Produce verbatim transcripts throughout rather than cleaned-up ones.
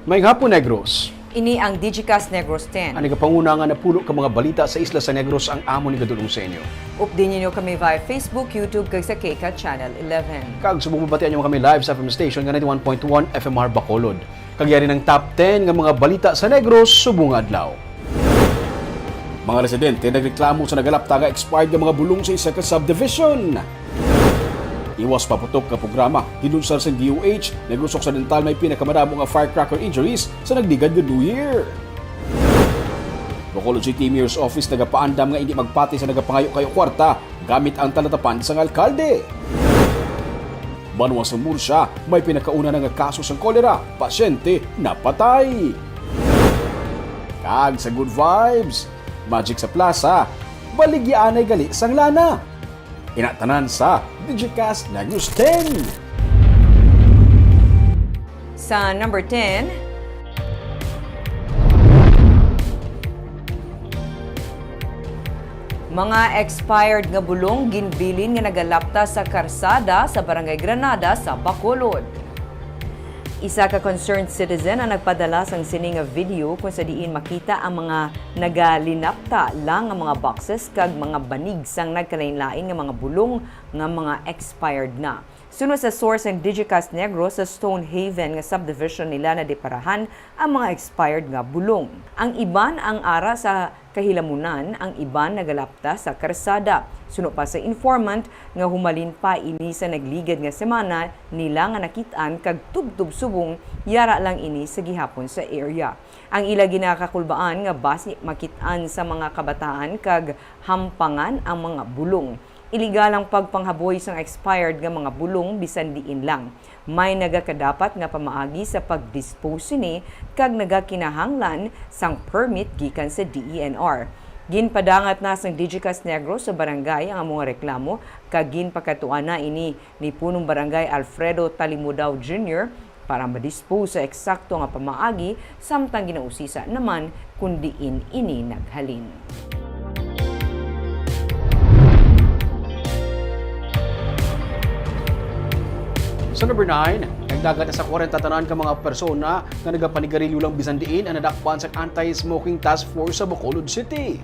Maayong hapon, Negros. Ini ang Digicast Negros ten. Ang nagapanguna nga napulo ka mga balita sa isla sa Negros ang amon igadul-ong sa inyo. Updi ninyo kami via Facebook, YouTube, kag sa KCAT Channel eleven. Kag subong mabatian nyo kami live sa F M station nga ninety-one point one F M R Bacolod. Kag yari ang top ten nga mga balita sa Negros subong nga adlaw. Mga residente nagreklamo sa nagalapta nga expired nga mga bulong sa isa ka subdivision. Iwas paputok nga programa, gilunsad sang D O H. Negros Occidental may pinakamadamo nga firecracker injuries sa nagligad nga New Year. Bacolod City Mayor's Office nagapaandam nga indi magpati sa nagapangayo-kayo kwarta gamit ang talatapan sang alkalde. Banwa sa Murcia, may pinakauna na nga kaso sang kolera, pasyente napatay. Kag sa good vibes, Magic sa Plaza, baligyaanay gali sang lana. Ina tanan sa Digicast Negros ten. Sa number ten, mga expired nga bulong ginbilin nga nagalapta sa karsada sa Barangay Granada sa Bacolod. Isa ka concerned citizen ang nagpadala sang sini nga video kung sa diin makita ang mga nagalinapta lang nga mga boxes kag mga banig sang nagkalainlain nga mga bulong nga mga expired na. Suno sa source sang Digicast Negros, sa Stonehaven nga subdivision nila nadiparahan ang mga expired nga bulong. Ang iban ang ara sa kahilamunan, ang iban nagalapta sa karsada. Suno pa sa informant nga humalin pa ini sa nagligad nga semana nila nga nakit-an kag tubtob subong yara lang ini sa gihapon sa area. Ang ila ginakakulbaan nga basi makit-an sa mga kabataan kag hampangan ang mga bulong. Iligal ang pagpanghaboy sang expired nga mga bulong bisan diin lang. May nagakadapat nga pamaagi sa pag-dispose sini kag nagakinahanglan sang permit gikan sa D E N R. Ginpadangat na sang Digicast Negros sa barangay ang amo nga reklamo kag ginpakadtuan na ini ni Punong Barangay Alfredo Talimudao Junior para ma-dispose sa eksakto nga pamaagi, samtang ginausisa naman kon diin ini naghalin. Sa number nine, nagdagan na sa kwarenta tanan ka mga persona nga nagapanigarilyo lang bisan diin ang nadakpan sa Anti-Smoking Task Force sa Bacolod City.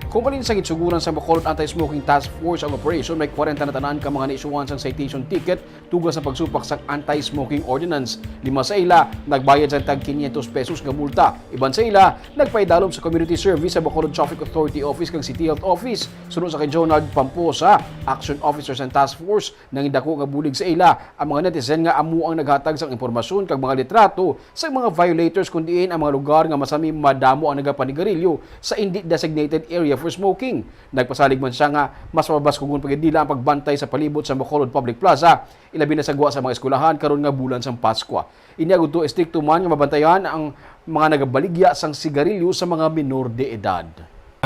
Kung balin sa ginsuguran sa Bacolod Anti-Smoking Task Force ang operation, may kwarenta na tanan ka mga niisuhan sang citation ticket tuga sa pagsupak sang Anti-Smoking Ordinance. Lima sa ila nagbayad sang tag kinyentos pesos nga multa. Iban sa ila nagpaidalom sa community service sa Bacolod Traffic Authority Office kag City Health Office. Suno sa kay Jonard Pamposa, Action Officer sang Task Force, nangindako nga bulig sa ila ang mga netizen nga amo ang naghatag sang impormasyon kag mga litrato sa mga violators, kon diin ang mga lugar nga masami madamo ang nagapanigarilyo sa indi designated area for smoking. Nagpasalig man sia nga mas mabaskugon pa gid nila ang pagbantay sa palibot sa Bacolod Public Plaza, ilabi na sa gwa sa mga eskwelahan karon nga bulan sang Paskwa. Ini agud to estrikto man nga mabantayan ang mga nagabaligya sang sigarilyo sa mga minor de edad.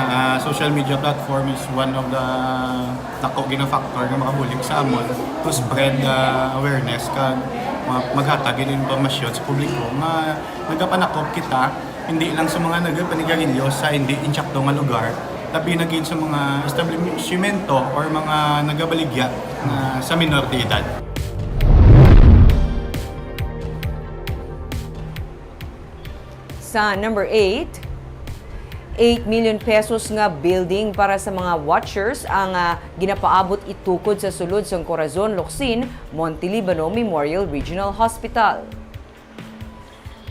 Ah, social media platform is one of the dako gid nga factor nga makabulig sa amon to spread the awareness kag ma-, maghatag gid impormasyon sa publiko nga nagapanakop kita hindi lang sa mga nagapanigarilyo sa hindi insakto nga lugar, labi na gid sa mga establishmento or mga nagabaligya nga sa minor de edad. Sa number eight, eight million pesos nga building para sa mga watchers ang, ah, ginapaabot itukod sa sulod sang Corazon, Locsin, Montelibano Memorial Regional Hospital.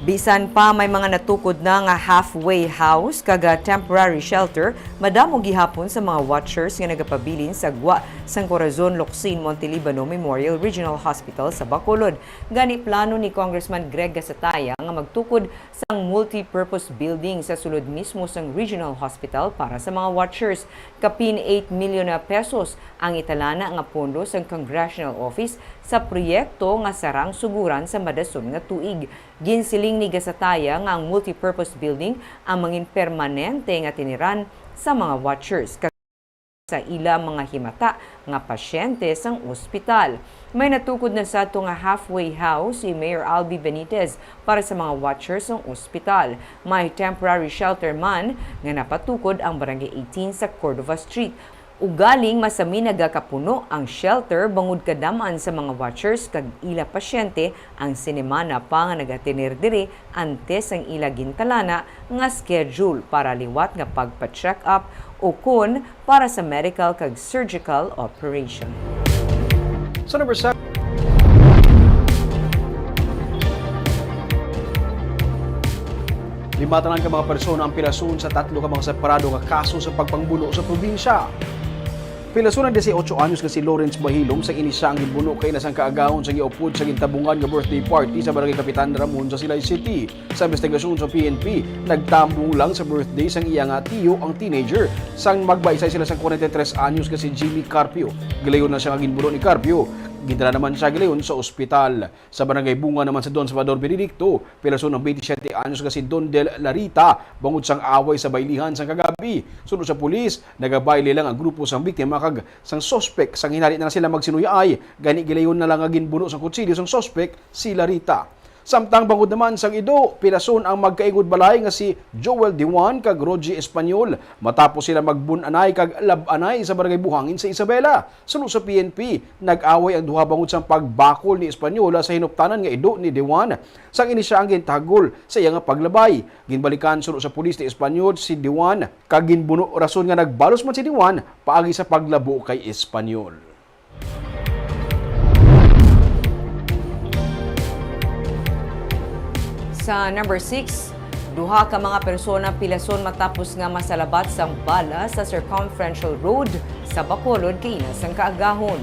Bisan pa may mga natukod na nga halfway house kag, ah, temporary shelter, madamo gihapon sa mga watchers nga nagapabilin sa gwa sang Corazon, Locsin, Montelibano Memorial Regional Hospital sa Bacolod. Gani, plano ni Congressman Greg Gasataya nga magtukod sang multi-purpose building sa sulod mismo sang Regional Hospital para sa mga watchers. Kapin eight million na pesos ang italana nga pondo sang Congressional Office sa proyekto nga sarang suguran sa madason nga tuig. Ginsiling ni Gasataya nga ang multi-purpose building ang mangin permanente nga tiniran sa mga watchers kag sa ila mga himata nga pasyente sang ospital. May natukod na sadto nga halfway house si Mayor Albi Benitez para sa mga watchers sang ospital. May temporary shelter man nga napatukod ang Barangay eighteen sa Cordova Street. Ugaling masami nagakapuno ang shelter bangod kadam-an sa mga watchers kag ila pasyente ang sinemana pa nga nagatener diri antes ang ila gintalana nga schedule para liwat nga pagpa-check-up o kon para sa medical kag surgical operation. Sa number seven, lima tanan ka mga persona ang pilason sa tatlo ka mga separado nga kaso sa pagpangbuno sa probinsya. Pilason ang dieciocho anyos nga si Lawrence Bahilom sang ini sia ang ginbuno kaina sang kaagahon sa giupod sa gintabungan nga birthday party sa Barangay Kapitan Ramon sa Silay City. Sa investigasyon sa P N P, nagtambong lang sa birthday sang iya nga tiyo ang teenager. Sang magbaysay sila sang forty-three anyos nga si Jimmy Carpio, gilayon na siya nga ginbuno ni Carpio. Gindala naman siya gilayon sa ospital. Sa Barangay Bunga naman sa Don Salvador Benedicto, pilason ang twenty-seven anyos nga si Don Del Larita bangod sang away sa baylihan sang kagabi. Suno sa pulis, nagabayle lang ang grupo sang biktima kag sang suspek. Sang hinali na lang sila magsinuyaay, gani gilayon na lang nga ginbuno sang kutsilyo sang suspek si Larita. Samtang bangod naman sang ido, pilason ang magkaingod balay nga si Joel Diwan kag Rogie Espanyol matapos sila magbun-anay kag lab-anay sa Barangay Buhangin sa Isabela. Suno sa P N P, nag-away ang duha bangod sang pagbakol ni Espanyola sa hinuptanan nga ido ni Dewan, sang ini sia ang gintahagol sa iya nga paglabay. Ginbalikan suno sa pulis ni Espanyol si Dewan, kag ginbuno rason nga nagbalos man si Dewan paagi sa paglabo kay Espanyol. Sa number six, duha ka mga persona pilason matapos nga masalabat sang bala sa Circumferential Road sa Bacolod kaina sang kaagahon.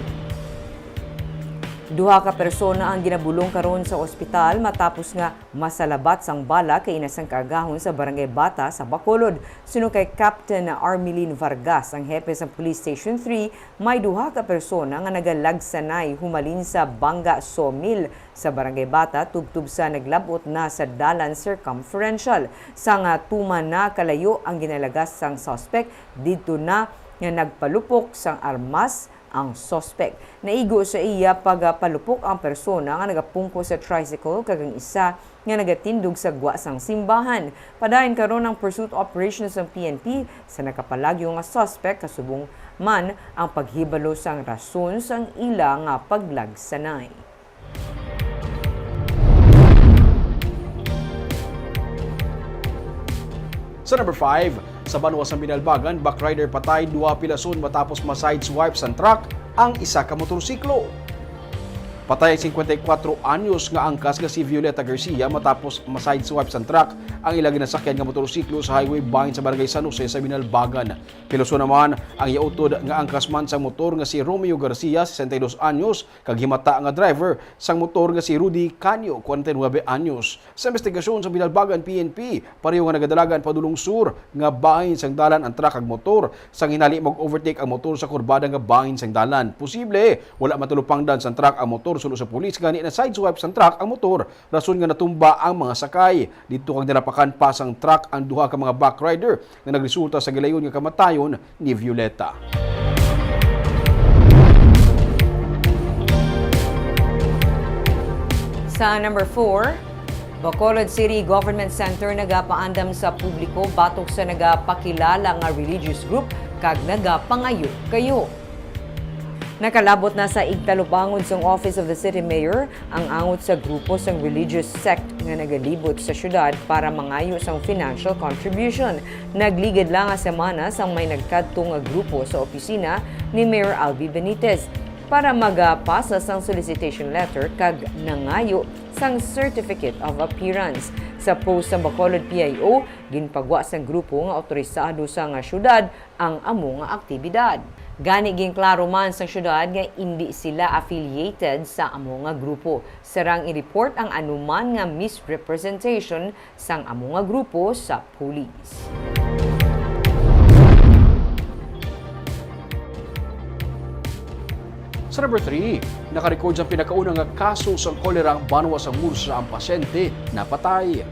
Duha ka persona ang ginabulong karon sa ospital matapos nga masalabat sang bala kaina sang kaagahon sa Barangay Bata sa Bacolod. Suno kay Captain Armelin Vargas, ang hepe sang Police Station three, may duha ka persona nga nagalagsanay humalin sa Bangga Sawmill sa Barangay Bata tubtob sa naglab-ot na sa dalan circumferential. Sang, ah, tuman na kalayo ang ginalagas sang suspect, didto na nga nagpalupok sang armas ang suspect. Naigo sa iya pagpalupok ang persona nga nagapungko sa tricycle kag ang isa nga nagatindog sa gwa sang simbahan. Padayon karon ang pursuit operation sang P N P sa nakapalagyo nga suspect, kasubong man ang paghibalo sang rason sang ila nga paglagsanay. Sa number five, sa banwa sa Binalbagan, backrider patay, duha pilason matapos ma-sideswipe sang truck ang isa ka motorsiklo. Patay ang singkwenta y kuwatro anyos nga angkas nga si Violeta Garcia matapos ma-sideswipe sang truck ang ila ginasakyan nga motorsiklo sa highway bahin sa Barangay San Jose sa Binalbagan. Pilason naman ang iya utod nga angkas man sang motor nga si Romeo Garcia, sesenta y dos anyos, kag himata nga driver sang motor nga si Rudy Canio, kwarenta y nuebe anyos. Sa investigasyon sa Binalbagan P N P, pareho nga nagadalagan padulong sur nga bahin sang dalan ang truck kag motor. Sang hinali, mag-overtake ang motor sa kurbada nga bahin sang dalan. Posible, wala matalupangdan sang truck ang motor, suno sa pulis, gani na-sideswipe sang truck ang motor, rason nga natumba ang mga sakay. Didto kag nalapakan pa sang truck ang duha ka mga backrider nga nagresulta sa gilayon nga kamatayon ni Violeta. Sa number four, Bacolod City Government Center nagapaandam sa publiko batok sa nagapakilala nga religious group kag nagapangayo-kayo. Nakalabot na sa igtalupangod sang Office of the City Mayor ang angot sa grupo sang religious sect nga nagalibot sa syudad para mangayo sang financial contribution. Nagligad lang nga semana sang may nagkadto nga grupo sa opisina ni Mayor Albi Benitez para magapasa sang solicitation letter kag nangayo sang certificate of appearance. Sa post sa Bacolod P I O, ginpagwa sang grupo nga awtorisado sa nga syudad ang amo nga aktibidad. Gani, ginklaro man sang syudad nga indi sila affiliated sa amo nga grupo, sarang i-report ang anuman nga misrepresentation sang amo nga grupo sa pulis. Sa number three, nakarecord sang pinakauna nga kaso sang kolera ang banwa sa Murcia, ang pasyente napatay.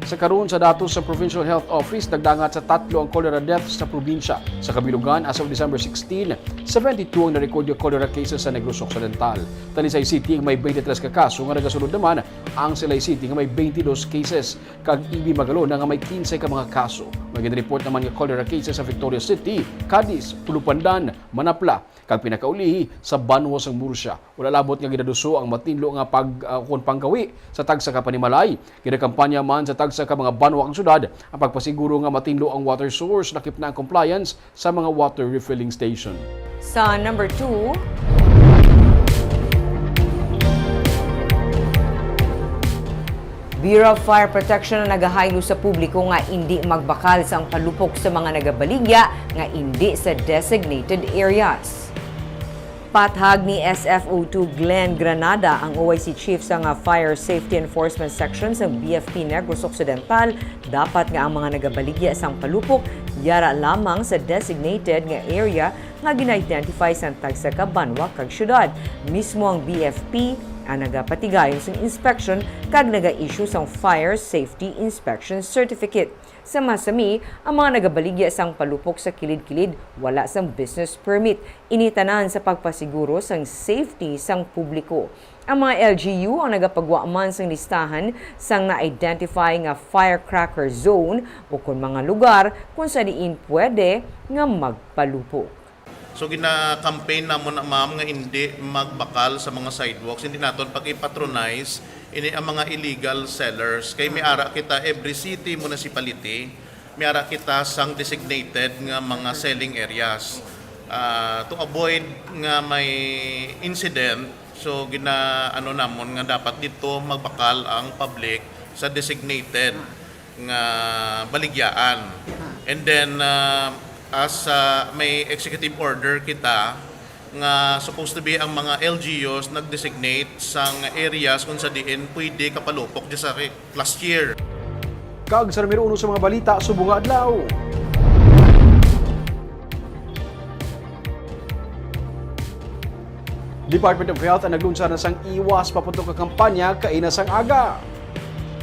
Sa karon, sa datos sa Provincial Health Office, nagdangat sa tatlo ang cholera deaths sa probinsya. Sa kabilugan, as of December sixteen, Seventy-two ang na-record nga cholera cases sa Negros Occidental. Talisay City ang may twenty-three ka kaso, nga nagasunod naman ang Silay City nga may twenty-two cases, kag E B Magalona nga may quince ka mga kaso. May gin-report naman nga cholera cases sa Victoria City, Cadiz, Tulupandan, Manapla, kag pinakaulihi sa banwa sang Murcia. Wala labot nga ginaduso ang matinlo nga pag, ah, kon panggawi sa tagsa ka panimalay. Ginakampanya man sa tagsa ka mga banwa kag syudad ang pagpasiguro nga matinlo ang water source, lakip na ang compliance sa mga water refilling station. Sa number two, Bureau of Fire Protection ang nagahaylo sa publiko nga indi magbakal sang palupok sa mga nagabaligya nga indi sa designated areas. Pathag ni S F O two Glenn Granada, ang O I C Chief sang Fire Safety Enforcement Section sang B F P Negros Occidental, dapat nga ang mga nagabaligya sang palupok yara lamang sa designated nga area nga gina-identify sang tagsa ka banwa kag syudad. Mismo ang B F P ang nagapatigayon sang inspection kag naga-issue sang Fire Safety Inspection Certificate. Sa masami, ang mga nagabaligya sang palupok sa kilid-kilid wala sang business permit. Ini tanan sa pagpasiguro sang safety sang publiko. Ang mga L G U ang nagapagwa man sang listahan sang na-identify nga firecracker zone, o kon mga lugar kung sa diin pwede nga magpalupok. So, gina-campaign namon na, ma'am, nga hindi magbakal sa mga sidewalks. Hindi naton pag-ipatronize ini ang mga illegal sellers. Kay may ara kita, every city, municipality, may ara kita sang designated nga mga selling areas. Ah, to avoid nga may incident, so gina-, ano namon nga dapat dito magbakal ang public sa designated nga baligyaan. And then, ah, as, ah, may executive order kita nga supposed to be ang mga L G Us nag-designate sang areas kung sa diin pwede kapalupok di sa re-, last year. Kag sa numero uno sa mga balita subong nga adlaw, Department of Health ang naglunsar na sang iwas paputok nga kampanya kaina sang aga.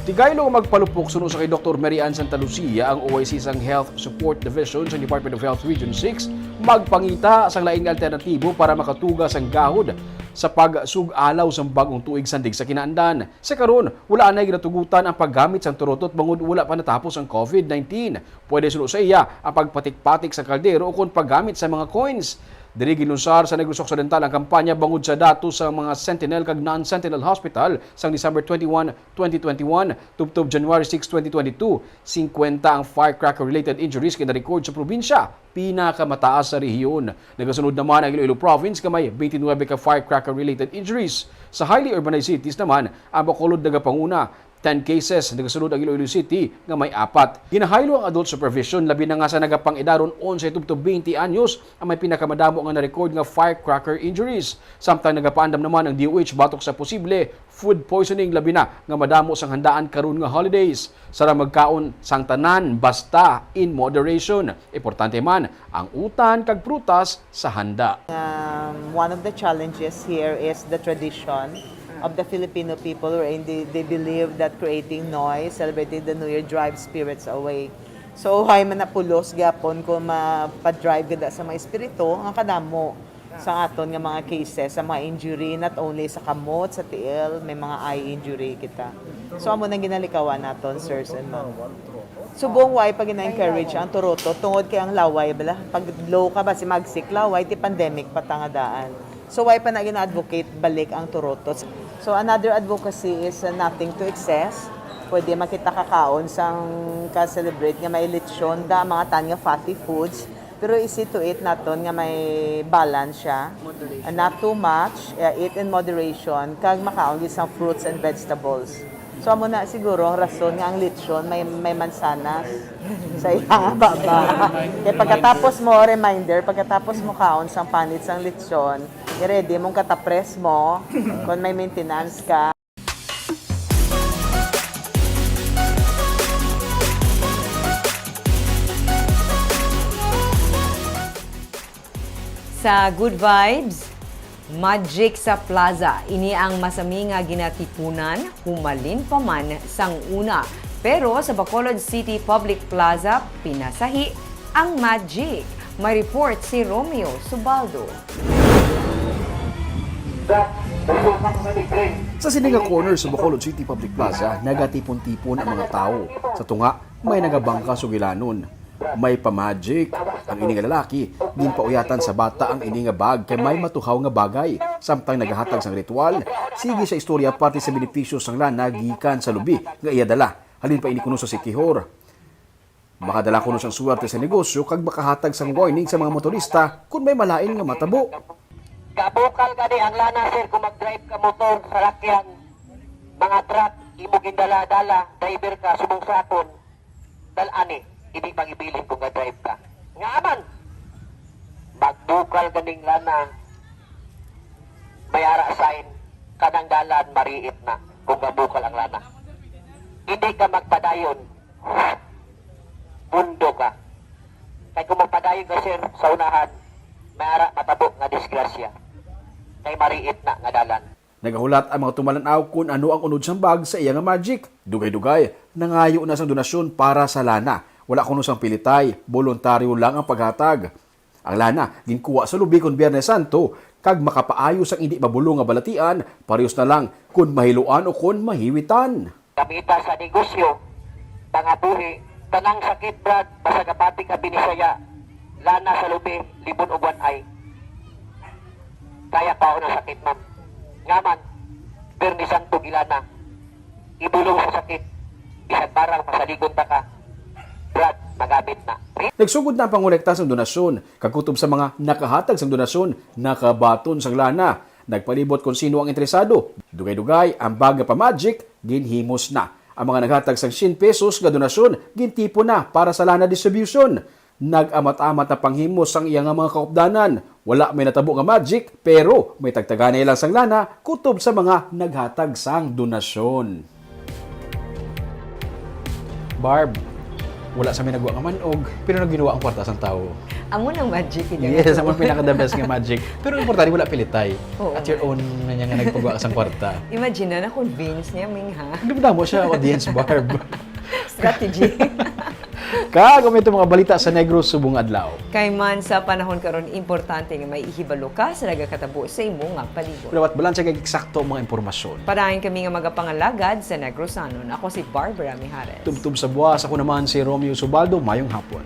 Tigaylo nga magpalupok, suno sa kay Doktor Mary Ann Santa Lucia, ang O I C sang Health Support Division sa Department of Health Region six, magpangita sang laing alternatibo para makatuga sang gahod sa pagsug-alaw sang bag-ong tuig sandig sa kinaandan. Sa karon, wala anay ginatugutan ang paggamit sang turutot bangod wala pa natapos ang COVID nineteen. Pwede suno sa iya ang pagpatik-patik sa kaldero ukon paggamit sa mga coins. Diri ginlunsar sa Negros Occidental ang kampanya bangod sa datos sa mga Sentinel kag non-Sentinel Hospital sang December twenty-one, twenty twenty-one, tubtob January six, twenty twenty-two. Singkwenta ang firecracker-related injuries nga na-record sa probinsya, pinakamataas sa rehiyon. Nagasunod naman ang Iloilo Province nga may twenty-nine ka firecracker-related injuries. Sa highly urbanized cities naman, ang Bacolod nagapanguna, ten cases. Nagasunod ang Iloilo City nga may apat. Ginahaylo ang adult supervision, labi na nga sa nagapang-edaron onse tubtob twenty anyos ang may pinakamadamo nga na-record nga firecracker injuries. Samtang nagapaandam naman ang D O H batok sa posible food poisoning, labi na nga madamo sang handaan karon nga holidays. Sarang magkaon sang tanan, basta in moderation. Importante man ang utan kag prutas sa handa. Um, one of the challenges here is the tradition of the Filipino people, wherein they, they believe that creating noise, celebrating the New Year, drives spirits away. So, why man napulos gyapon kung mapa-drive gada sa mga espiritu, nga kadamo sa aton nga mga cases, sa mga injury, not only sa kamot, sa tiil, may mga eye injury kita. So, amo nang ginalikawan naton, sirs and ma'am. Subong why pa gina-encourage ang turutot tungod kay ang laway bala, pag low ka ba si magsik laway ti pandemic pa ta nga daan. So why pa na gina-advocate balik ang turutot? So another advocacy is uh, nothing to excess. Pwede makita kakaon sang ka-celebrate nga may lechon da, mga tan nga fatty foods. Pero easy to eat naton nga may balance siya. Uh, not too much, uh, eat in moderation, kag makaon gid sang fruits and vegetables. So amo na siguro ang rason nga ang lechon may may mansanas sa iya nga baba. Kay pagkatapos mo, reminder, pagkatapos mo kaon sang panit sang lechon, i-ready mong katapres mo kung may maintenance ka. Sa Good Vibes, Magic sa Plaza. Ini ang masami nga ginatipunan, humalin pa man sang una. Pero sa Bacolod City Public Plaza, pinasahi ang magic. May report si Romeo Subaldo. Sa sini nga corner sa Bacolod City Public Plaza, nagatipon-tipon ang mga tawo. Sa tunga, may nagabangka sugilanon. May pa-magic. Ang ini nga lalaki, ginpauyatan sa bata ang ini nga bag kay may matuhaw nga bagay. Samtang nagahatag sang ritual, sige sa istorya parte sa benepisyo sang lana gikan sa lubi nga iya dala. Halin pa ini kuno sa Siquijor. Makadala kuno sang swerte sa negosyo kag makahatag sang warning sa mga motorista kon may malain nga matabo. Kabukal gani ang lana, sir, kung mag-drive ka motor, salakyan, mga truck, imo gindala-dala, driver ka, subong sa akon, dal-ani, hindi pangibilin kung ga-drive ka. Nga man, magbukal ganing lana, may ara sign, kanang dalan, mariit na, kung gabukal ang lana. Hindi ka magpadayon, bundo ka. Kay kung magpadayon ka, sir, sa unahan, may ara matabo nga disgrasya. Kay mariit na nga dalan. Nagahulat ang mga tumalan-aw kon ano ang unod sang bag sa iya nga magic. Dugay-dugay, nangayo na sang donasyon para sa lana. Wala kuno sang pilitay, boluntaryo lang ang paghatag. Ang lana, ginkuha sa lubi kon Biyernes Santo, kag makapaayo sang indi mabulong nga balatian, parehos na lang kon mahiluan o kon mahiwitan. Gamita sa negosyo, pangabuhi, tanang sakit, brad, basta kapati ka Binisaya, lana sa lubi, libon ug one eye. Kaya pa ang sakit, ma'am. Nga man, Biyernes Santo gilana, ibulong sa sakit, bisag barang masaligon ta ka, brad, magamit na. Nagsugod na ang pangolekta sang donasyon, kag kutob sa mga nakahatag sang donasyon, nakabaton sang lana. Nagpalibot kon sino ang interesado. Dugay-dugay, ang bag nga pa-magic, ginhimos na. Ang mga naghatag sang cien pesos nga donasyon, gintipon na para sa lana distribution. Nag-amat-amat na panghimos sang iya nga mga kaupdanan. Wala may natabo nga magic, pero may tagtaganay lang sang lana kutob sa mga naghatag sang donasyon. Barb, wala sa may nagwa nga man-og, pero nagbinuwa ang kwarta sang tawo. Amo nang magic ini. Yes, amo ang pinaka the best nga magic. Pero importante, wala pilitay. Oo. At your own na niya nga nagpagwa sang kwarta. Imagine na, na-convince niya, Ming, ha? Hindi mo siya, audience, Barb. Strategy. Kag amo ito mga balita sa Negros subong adlaw. Kay man sa panahon karon, importante nga may ihibalo ka sa nagakatabo sa imo nga palibot. Dapat balanse kag eksakto ang mga impormasyon. Padayon kami nga magapangalagad sa Negrosanon. Ako si Barbara Mijares. Tubtob sa buwas, ako naman si Romeo Subaldo. Mayong hapon.